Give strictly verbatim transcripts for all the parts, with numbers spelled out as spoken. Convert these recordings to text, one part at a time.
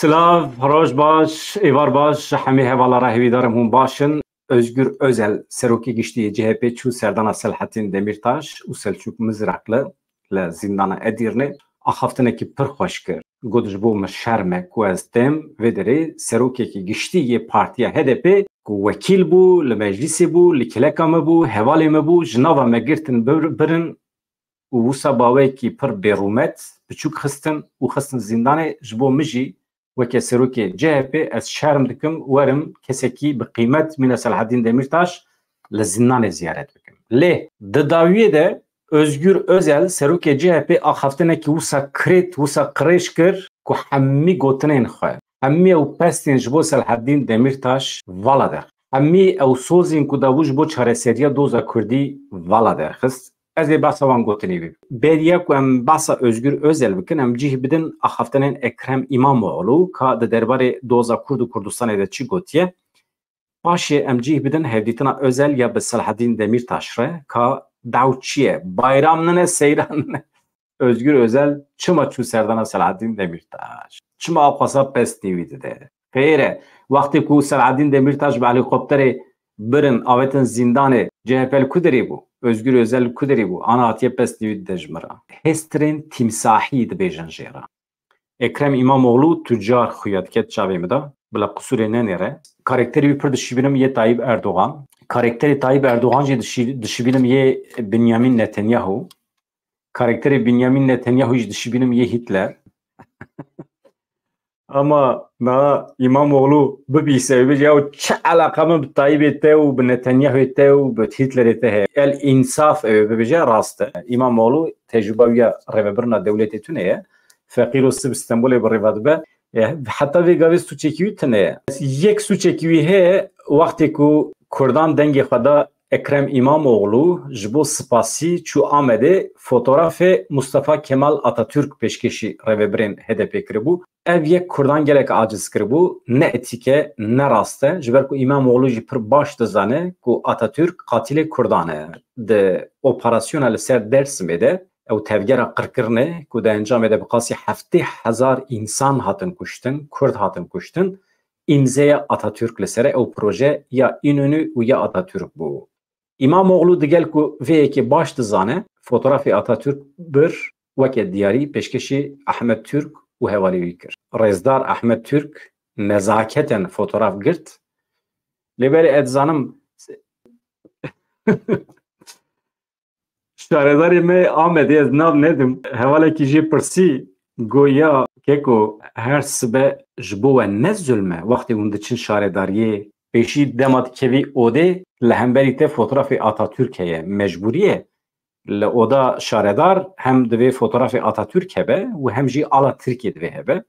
Silav, roj baş, êvar baş, ji hemî hevala re hêvîdarim hûn baş in. Özgür Özel, Serokê Giştî yê C H P çû serdana Selahattin Demirtaş û Selçuk Mızraklı li zîndana Edîrnê axaftinekî pir xweş kir. Got, ji bo min şerm e ku ez têm vê derê serokekî giştî yê partiya H D P ku wekîl bû, li meclîsê bû, li kileka me bû, hevalê me bû, ji nava me girtin bir-, birin û wisa baweyekî pir bêrûmet, biçûk xistin û xistin zîndanê. Ji bo min jî weke serokê C H P ez şerm dikim werim kesekî bi qîmet mîna Selahaddîn Demîrtaş li zîndanê ziyaret bikim. Lê di dawiyê de Özgür Özel, serokê C H P, axaftinekî wisa kirêt, wisa qirêj kir ku hemî gotinên xwe, hemî ew pestên ji bo Selahaddîn Demîrtaş vala derxist. Hemî ew sozên ku dabû ji bo çareseriya doza Kurdî vala derxist. Ez ê behsa wan gotinê bibim. Beriya ku em behsa Özgür Özel bikin, em cih bidin axaftinên Ekrem İmamoğlu, ka di derbarê doza Kurd û Kurdistanê de çi gotiye. Paşê em cih bidin hevdîtina Özel ya bi Selahaddîn Demîrtaş re, ka daw çi ye? Bayram nine, seyran nine. Özgür Özel çima çû serdana Selahaddîn Demîrtaş? Çima axwasa pestê wî dide? Xêr e, wextê ku Selahaddîn Demîrtaş bi helîkopterê birin, avêtin zîndanê, C H P li ku derê bû? Özgür Özel li ku derê bû? Ana hatiye pestê wî dide ji min re. Hêstirên tîmsahî dibêjin jê re. Ekrem İmamoğlu tu car xuya diket çavê min de, bila qusûrê nenêre. Karakterê wî pir dişibînim yê Tayyip Erdoğan. Karakterê Tayyip Erdoğan jî dişî-, dişibînim yê Benjamin Netanyahu. Karakterê Benjamin Netanyahu jî dişibînim yê Hitler. Ama na İmamoğlu bibîse, bibêje, "Ya çi eleqa min bi Tayyipê te û bi Netanyahu'yê te û bi Hitler'ê te heye?" El însaf ew ê bibêje, rast e. İmamoğlu tecrûba wî ya rêvebirina dewletê tune ye. Feqîr û sib Stenbolê bi rêve dibe. E, heta vê gavê sûcekî wî tune ye. Yek sûcekî wî heye, wextê ku Kurdan dengê xwe da Ekrem İmamoğlu, ji bo spasî çû Amedê, fotografê Mustafa Kemal Atatürk pêşkêşî rêvebirên H D P kiribû. Ev yek Kurdan gelek aciz kiribû, ne etîk e, ne rast e, ji ber ku İmamoğlu jî pir baş dizane ku Atatürk qatilê Kurdan e. Di operasyona li ser Dêrsimê de, ew tevgera qirkirinê ku di encamê de bi qasî heftê hezar însan hatin kuştin, Kurd hatin kuştin, îmzeya Atatürk li ser e, ew proje ya İnönü û ya Atatürk bû. İmamoğlu digel ku vê yekê baş dizane, fotografê Atatürk bir, weke diyarî pêşkêşî Ahmet Türk û hevalê wî kir. Rêzdar Ahmet Türk nezaketen fotograf girt. Lê belê ez dizanim şaredarê me Amedê, ez nav nedim. Hevalekî jê pirsî, goya keko her sibe ji bo we ne zulm e wextê hûn diçin şaredariyê? Pêşî dema dikevî odê, li hemberî te fotografê Atatürk heye, mecbûrî ye. Li oda şaredar hem divê fotografê Atatürk hebe û hem jî ala Tirkiyê divê hebe.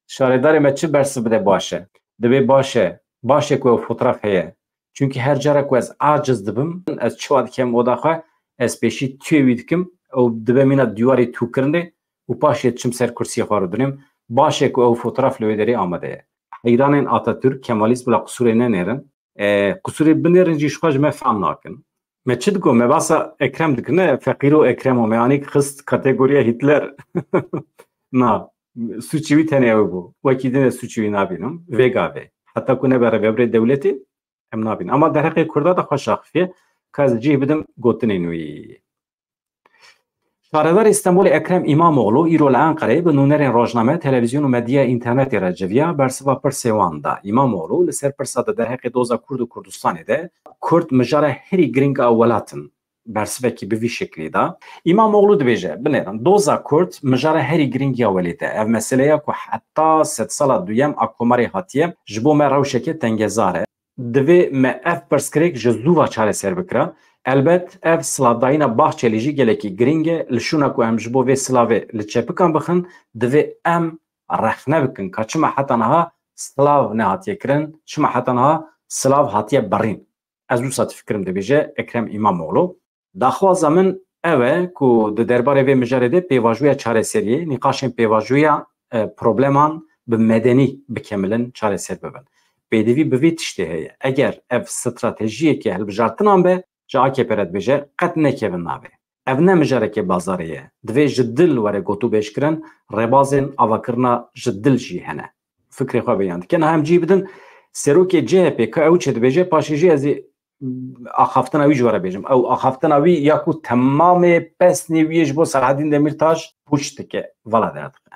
Şaredarê me çi bersiv bide baş e? Divê baş e, baş e ku ew fotograf heye. Çunkî her cara ku ez aciz dibim, ez çawa dikem oda xwe, ez pêşî tûyê wî dikim, ew dibe mîna dîwarê tûkirinê û paşê diçim ser kursiyê xwe rûdinêm. Baş e ku ew fotograf li wê derê amade ye. Heyranên Atatürk, Kemalîst bila qisûrê nenêrin. E, qisûrê binêrin jî ji xwe ji me fehm nakin. Me çi digo? Me basa Ekrem dikirine, Feqîr û Ekrem û me anî xist kategoriya Hitler. Na, sûcê wî tenê ew bû. Wekî din ez sûcê wî nabînim. Vê gavê. Heta ku nebe rêvebirê dewletê, em nabînin. Ama derheqê Kurda de xwe şaxifiye, ka ez cih bidim gotinên wî. Şaredarê Stenbolê Ekrem İmamoğlu îro li Enqereyê bi nûnerên rojname, televîzyon û medya înternetê re civiya, bersiva pirsê wan da. İmamoğlu li ser pirsa di derheqê doza Kurd û Kurdistanê de Kurd mijara herî giring a welat in bersivekî bi vî şeklî da. İmamoğlu dibêje, binêrin, doza Kurd mijara herî giring ya welêt e. Ev meseleya ku heta sedsala duyem a Komarê hatiye, ji bo me rewşeke tengezar e. Divê me ev pirsgirêk ji zû ve çareser bikira. Elbet ev silavdayîna Bahçelî jî gelekî giring e. Li şûna ku em ji bo vê silavê li çepikan bixin, divê em rexne bikin ka çima heta niha silav nehatiye kirin, çima heta niha silav hatiye birîn. Ez wisa difikirim, dibêje Ekrem İmamoğlu. Daxwaza min ew e ku di derbarê vê mijarê de pêvajoya çareseriyê, nîqaşên pêvajoya, e, probleman bi medenî bikemilin, çareser bibin. Pêdivî bi vê tiştê heye. Eger ev stratejiyeke hilbijartinan be, ji A K P re dibêje, qet nekevin navê. Ev ne mijareke bazarê ye. Divê ji dil were gotûbêjkirin, rêbazên avakirina ji dil jî hene. fikrê xwe beyan dike. Niha em cî bidin serokê C H P ka ew çi dibêje, paşê jî ez ê axaftina wî ji we re bêjim. Ew axaftina wî ya ku temamê pesnê wî yê ji bo Selahaddîn Demîrtaş pûç dike, vala derdixin.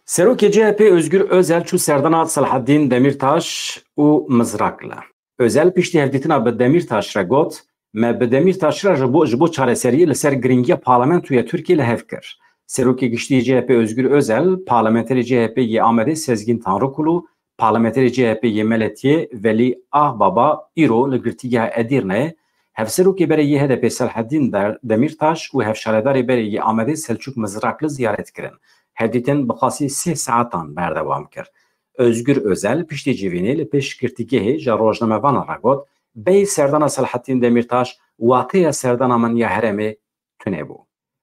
Serokê C H P Özgür Özel çû serdana Selahaddîn Demîrtaş û Mizrakli. Özel piştî hevdîtina bi Demîrtaş re got, me bi Demîrtaş re ji bo, ji bo çareseriyê li ser giringiya parlamentoya Tirkiyê li hev kir. Serokê Giştî yê C H P Özgür Özel, parlamenterê C H P yê Amedê Sezgîn Tanrıkulu, parlamenterê C H P yê Meletiyê Velî Agbaba îro li Girtîgeha Edîrneyê, hevserokê berê yê H D P Selahaddîn Der-, Demîrtaş û hevşaredarê berê yê Amedê Selçuk Mizrakli ziyaret kirin. Hevdîtin bi qasî sê saetan berdewam kir. Özgür Özel piştî civînê li pêş girtîgehê ji rojnamevanan re got, bêyî serdana Selahaddîn Demîrtaş, wateya serdana min ya herêmê tune bû.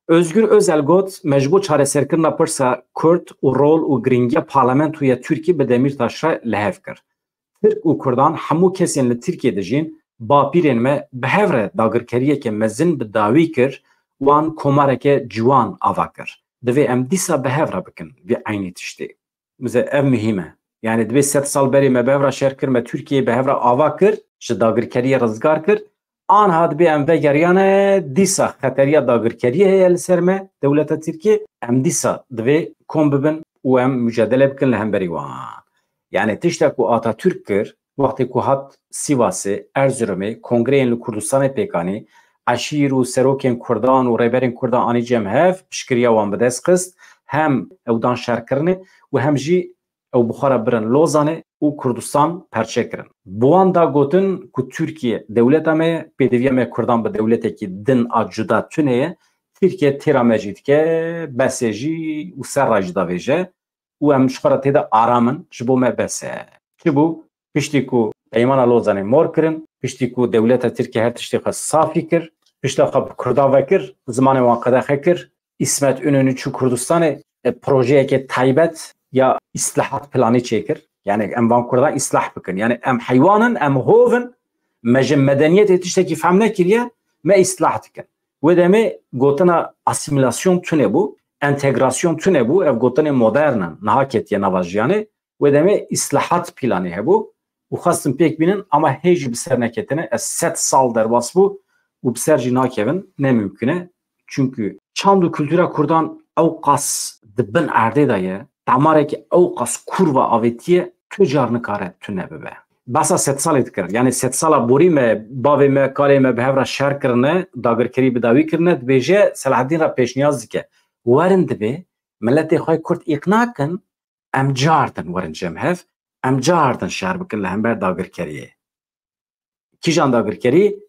Özgür Özel got, me ji bo çareserkirina pirsa Kurd û rol û giringiya parlamentoya Tirkî bi Demîrtaş re li hev kir. Tirk û Kurdan hemû kesên li Tirkiyê dijîn, bapîrên me bi hev re dagirkeriyeke mezin bi dawî kir, wan komareke ciwan ava kir. Divê em dîsa bi hev re bikin vê eynî tiştê. Mize ev muhîm e. Yani dibê sed sal berê me bi hev re şer kir, me Tirkiyeyê bi hev re ava kir, ji dagirkeriyê rizgar kir. Anha dibê em vegeriyane, dîsa xeteriya dagirkeriyê heye li ser me, dewleta Tirkiyê. Em dîsa divê kom bibin û em mucadele bikin li hemberî wan. Yani tişta ku Atatürk kir, wextê ku hat Sîvasê, Erzurumê, kongreyên li Kurdistanê pêk anî, eşîr û serokên Kurdan û rêberên Kurdan anî cem hev, piştgiriya wan bi dest xist, hem ew dan şerkirinê û hem jî ew bi xwe re birin Lozanê û Kurdistan perçe kirin. Bi wan da gotin ku Tirkiye dewleta me ye, pêdiviya me Kurdan bi dewletekî din a cuda tune ye, Tirkiye têra me jî dike, bes e jî û serra jî davêje û em ji xwe re tê de aram in, ji bo me bes e. Çi bû? Piştî ku Peymana Lozanê mor kirin, piştî ku dewleta Tirkiye her tiştê xwe safî kir, pişta xwe bi Kurdan vekir, zimanê wan qedexe kir, Îsmet Înönü çû Kurdistanê, e, projeyeke taybet ya îslahat planî çêkir. Yani em van Kurdan îslah bikin. Yani em heywan in, em hov in, me ji medeniyetê tiştekî fehm nekiriye, me îslah dikin. Wê demê gotina asîmîlasyon tune bû, entegrasyon tune bû, ev gotinê modern in, niha ketiye nava jiyanê. Wê demê îslahat planî hebû û xwestin pêk bînin, ama hê jî bi ser neketine, ez sed sal derbas bû û bi ser jî nakevin, ne mimkun e. Çünkü çand û kultura Kurdan ew qas di bin erdê de ye, demarekî ew qas kûr ve avêtiye, tu car nikare tune bibe. Basa sed salê dikir. Yani sed sala borî me, bavê me, kalê me bi hev re şer kirine, dagirkerî bi dawî kirine, dibêje Selahaddîn re pêşniyaz dike. Werin dibê, miletê xwe Kurd îqna kin, em cardin werin cem hev, em cardin şer bikin li hember dagirkeriyê. Kîjan dagirkerî?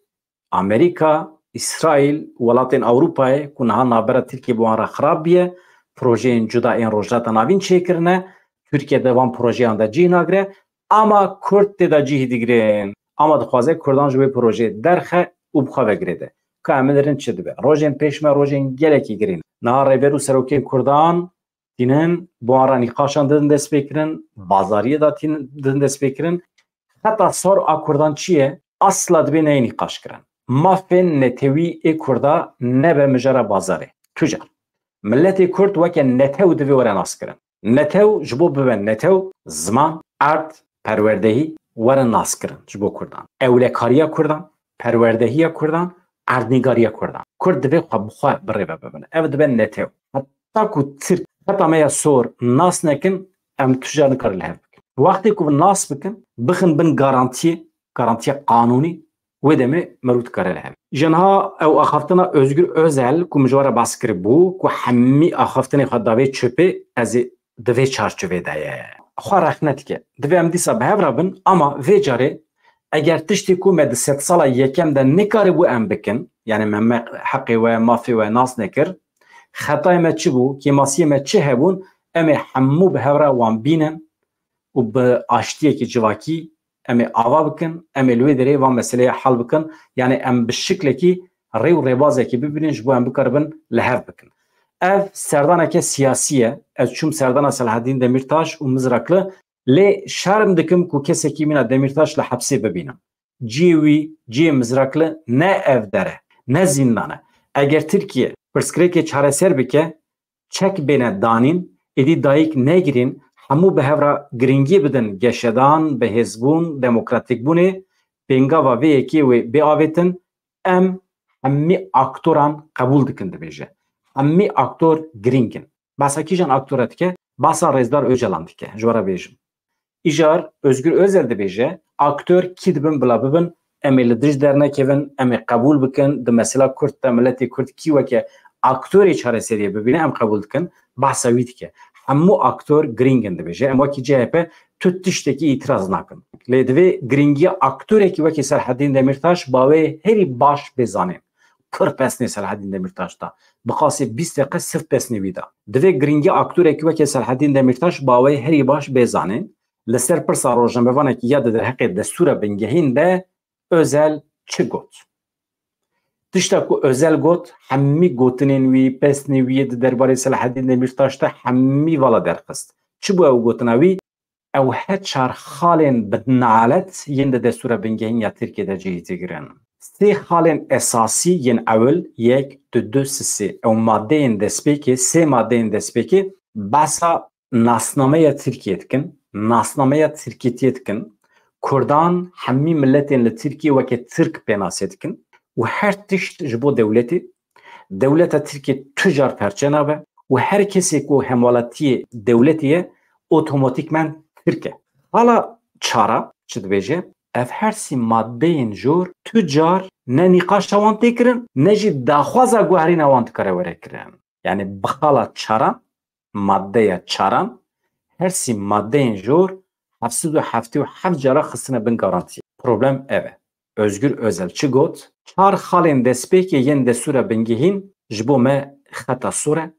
Amerîka, Îsraîl, welatên Ewropayê ku niha navbera Tirkiye bi wan re xirab biye, projeyên cuda ên Rojhilata Navîn çêkirine, Tirkiye di van projeyan de cih nagire, ama Kurd tê de cih digirin. Ama dixwaze Kurdan ji wê projeyê derxe û bi xwe ve girêde. Ka em binerin çi dibe? Rojên pêş me rojên gelekî girîn. Niha rêber û serokên Kurdan tînin, bi wan re nîqaşan didin destpêkirin, bazariyê de tînin, didin destpêkirin. Xeta sor a Kurdan çi ye? Asla dibê neyê nîqaş kirin. Mafên netewî ê Kurda nebe mijara bazarê. Tu car. Miletê Kurd weke netew divê were naskirin. Netew ji bo bibe netew, ziman, erd, perwerdehî were naskirin ji bo Kurdan. Ewlekariya Kurdan, perwerdehiya Kurdan, erdnîgariya Kurdan. Kurd divê xwe bi xwe bi rê ve bibin. Ev dibe netew. Heta ku Tirk xeta me ya sor nas nekin, em tu car nikarin li hev bikin. Wextê ku nas bikin, bixin bin garantiyê, garantiya qanûnî, wê demê merû dikare li hev. Ji niha ew axaftina Özgür Özel ku min ji we re behs kiribû, ku hemî axaftinê xwe dawê çöpê, ez ê di vê çarçovê de ye. Xwe rexne dike. Divê em dîsa bi hev re bin, ama vê carê eger tiştê ku me di sedsala yekem de nikaribû em bikin, yani me, me heqê we, mafê we nas nekir, xetayê me çi bû, kêmasiyê me çi hebûn, em ê hemû bi hev re wan bînin û bi aştiyekî civakî em ê ava bikin, em ê li wê derê van meseleyê hel bikin, yani em bi şiklekî rê û rêbazekî bibînin ji bo em bikaribin li hev bikin. Ev serdaneke siyasî ye. Ez çûm serdana Selahaddîn Demîrtaş û Mizrakli, lê şerm dikim ku kesekî mîna Demîrtaş li hepsê bibînim. Cihê wî, cihê Mizrakli ne ev der e, ne zîndan e. Eger Tirkiye pirsgirêkê çareser bike, çek bêne danîn, êdî dayik negirîn, hemû bi hev re giringî bidin geşedan, bihêzbûn, demokratîkbûnê, pêngava vê yekê wê bê avêtin, em hemî aktoran qebûl dikin dibêje. Hemî aktor girîng in. Behsa kîjan aktora dike? Behsa Rêzdar Ocalan dike. Ji we re bêjim. Îcar Özgür Özel dibêje, aktor kî dibin bila bibin, em ê li dij dernekevin, em ê qebûl bikin, di mesela Kurd de miletê Kurd kî weke aktorê çareseriyê bibîne, em qebûl dikin. Behsa wî dike. Hemû aktor girîng in dibêje. Em wekî C H P tu tiştekî îtiraz nakin. Lê divê giringiya aktorekî wekî Selhedîn Demîrtaş bawê herî baş bê zanîn. Pir pesnê Selhedîn Demîrtaş da. Bi qasê bîst deqe sirf pesnê wî da. Divê giringiya aktorekî wekî Selhedîn Demîrtaş bawê herî baş bê zanîn. Li ser pirsa rojnamevanekî ya di derheqê destûra bingehîn de Özel çi got? Tişta ku Özel got, hemî gotinên wî, pesnê wî yê di derbarê Selahedîn Demîrtaş de hemî vala derxist. Çi bû ew gotina wî? Ew he çar xalên bi nalet yên di destûra bingehîn ya Tirkiyê de cihê digirin. Sê xalên esasî yên ewil, yek, du, du, sê, sê, ew madeyên destpêkê, sê madeyên destpêkê behsa nasnameya Tirkiyê dikin, nasnameya Tirkîtiyê dikin. Kurdan hemî miletên li Tirkiyê weke Tirk pênasê dikin û her tişt ji bo dewletê, dewleta Tirkiyê tu car perçe nabe û her kesê ku hemwelatiyê dewletê ye, otomatîkmen Tirk e. Xala çara çi dibêje? Ev her sî madeyên jor tu car ne nîqaşa wan tê kirin, ne jî daxwaza guherîna wan dikare were kirin. Yani bi xala çaran, maddeya çaran, her sî maddeyên jor heft sed û heftê û heft cara xistine bin garantiyê. Problem ev e. Özgür Özel çi got? Çar xalên destpêkê yên destûra bingehîn ji bo me xeta sor e.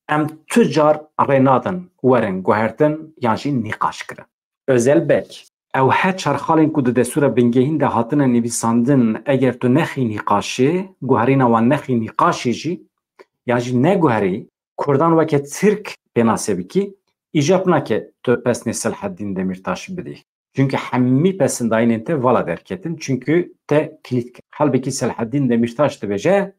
Em tu car rê nadin werin guhertin yan jî nîqaş kirin. Özel Bek, ew her çar xalên ku di destûra bingehîn de hatine nivîsandin, eger tu nexî nîqaşê, guherîna wan nexî nîqaşê jî, yan jî neguherî, Kurdan weke Tirk pênase bikî, îcab nake tu pesnê Selhedîn Demîrtaş bidî. Çunke hemî pesindayînên te vala derketin, çunke te kilît kir. Halbekî Selhedîn Demîrtaş dibêje,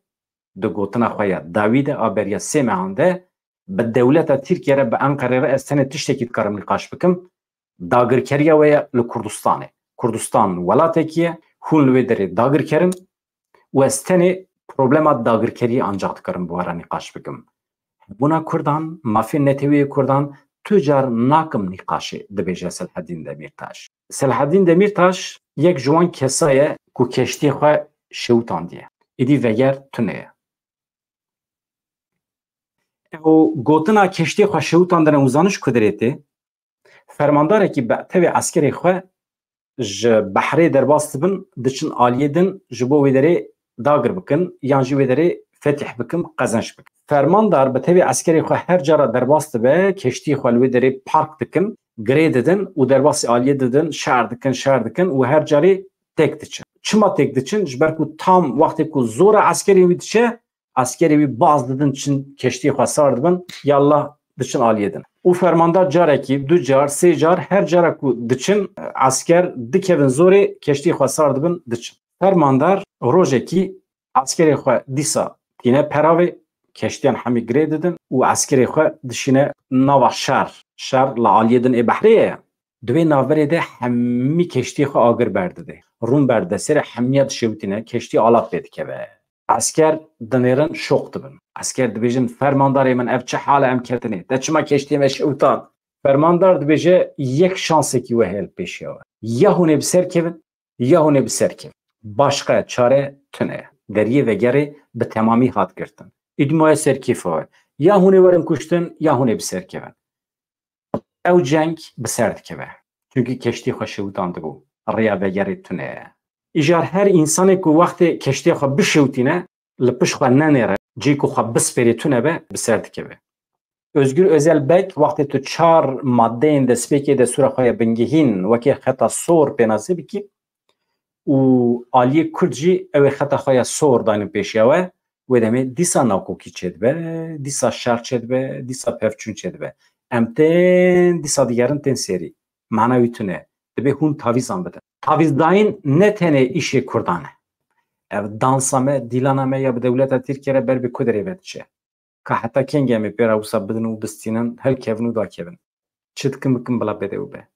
di gotina xwe ya dawî de a beriya sê mehan de, bi dewleta Tirkiye re, bi Enqerê re ez tenê tiştekî dikarim nîqaş bikim. Dagirkeriya we ye li Kurdistanê. Kurdistan welatekî ye, hûn li wê derê dagirker in û ez tenê problema dagirkeriyê ancax dikarim bi we re nîqaş bikim. Hebûna Kurdan, mafê neteweyê Kurdan tu car nakim nîqaşê, dibêje Selhedîn Demîrtaş. Selhedîn Demîrtaş yek ji wan kesa ye ku keştiyê xwe şewtandiye. Îdî veger tune ye. Ew gotina keştiyê xwe şewitandine û zaniş ku derê tê. Fermandarekî bi tevê eskerê xwe ji behrê derbas dibin, diçin aliyê din ji bo wê derê dagir bikin yan jî wê derê fetih bikin, qezenç bikin. Fermandar bi tevê eskerê xwe her cara derbas dibe, keştiyê xwe li wê derê park dikin, girê didin û derbasî aliyê didin, şer dikin, şer dikin û her carê têk diçin. Çima têk diçin? Ji ber ku tam wextê ku zora eskerê wî diçe, eskerê wî baz didin, çin keştiyê xwe sar dibin, yallah diçin aliyê din. Û fermandar carekî, du car, sê car, her cara ku diçin, esker dikevin zorê, keştiyê xwe sar dibin, diçin. Fermandar rojekî eskerê xwe dîsa tîne peravê, keştiyan hemî girê didin û eskerê xwe dişîne nava şer. Şer li aliyê din ê behrê ye. Di wê navberê de hemî keştiyê xwe agir berdide. Rûn berdide serê, hemiya dişewitîne, keştî ala pê dikeve. Esker dinêrin, şok dibin. Esker dibêjin, "Fermandarê min, ev çi hal e em ketinê? Te çima keştiyê me şewitand?" Fermandar dibêje, "Yek şansekî we heye li pêşiya we. Ya hûn ê bi ser kevin, ya hûn ê bi ser kevin. Başqa çare tune ye." Deriyê vegerê bi temamî hat girtin. Îdî maye ser kêfa we. Ya hûn ê werin kuştin, ya hûn ê bi ser kevin. Ew ceng bi ser dikeve. Çunkî keştî xwe şewitandibû. Rêya vegerê tune ye. Îcar her însanê ku wextê keştiya xwe bişewitîne, li pişt xwe nenêre, cihê ku xwe bispêrê tune be, bi ser dikeve. Özgür Özel Bek, wextê tu çar maddeyên destpêkê destûra xwe ya bingehîn wekî xeta sor pênase bikî û aliyê Kurd jî ew ê xeta xwe ya sor daynin pêşiya we, wê demê dîsa nakokî çêdibe, dîsa şer çêdibe, dîsa pevçûn çêdibe. Em tên dîsa digerin tên sêrî. Mana wî tune. Dibê hûn tavîzan bidin. Tavîzdayîn ne tenê îşê Kurdan e. Ev dansa me, dîlana me ya bi dewleta Tirkiye re ber bi ku derê ve diçe. Ka heta kengê em ê pê re wisa bidin û bistînin, hilkevin û dakevin. çi dikim bikim bila bêdewî be.